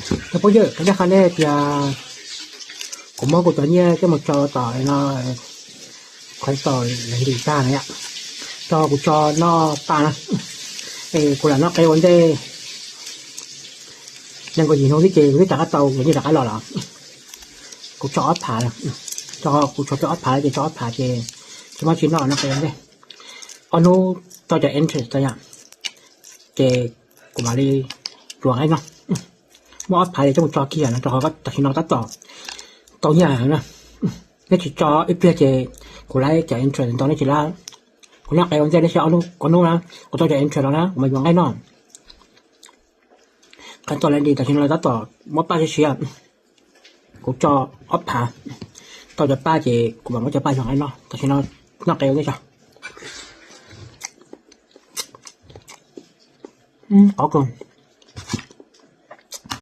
Cov phooj ywg, kuv qhia nej tias kuv muab kuv cov nyiaj coj mus tso tom no, qhov tau lawv ntim tag na yom, tso kuv tso noj paj na. Es kuv lam noj qe ua ntej, nees nkaum yim hnub xwb ces kuv twb rov qab tau kuv nyiaj rov qab los lawm. Kuv tso ob phav, kuv tso ob phav ces tso ob phav ces tsis muaj tsis noj, noj qe ua ntej. Ob hnub tso cov interest tag yom, ces kuv mam li yuav nqaij noj. Muaj ob phav ces coj mus tso kiag no rau qhov tam sim no tab tom tau nyiaj heev na. Nej tsis tso ib pliag ces kuv laib cov interest ntau nej tsis laib. Kuv noj qe ua ntej, nej tsis ob hnub, ob hnub na, kuv tau cov interest los na kuv mam yuav nqaij noj. Qhov tau lawv ntim tam sim no lawv tab tom muab paj siav siav. Kuv tso ob phav, tau cov paj ces kuv mam muab cov paj yuav nqaij noj, tam sim no noj qe ua ntej tso. Qhov kawg.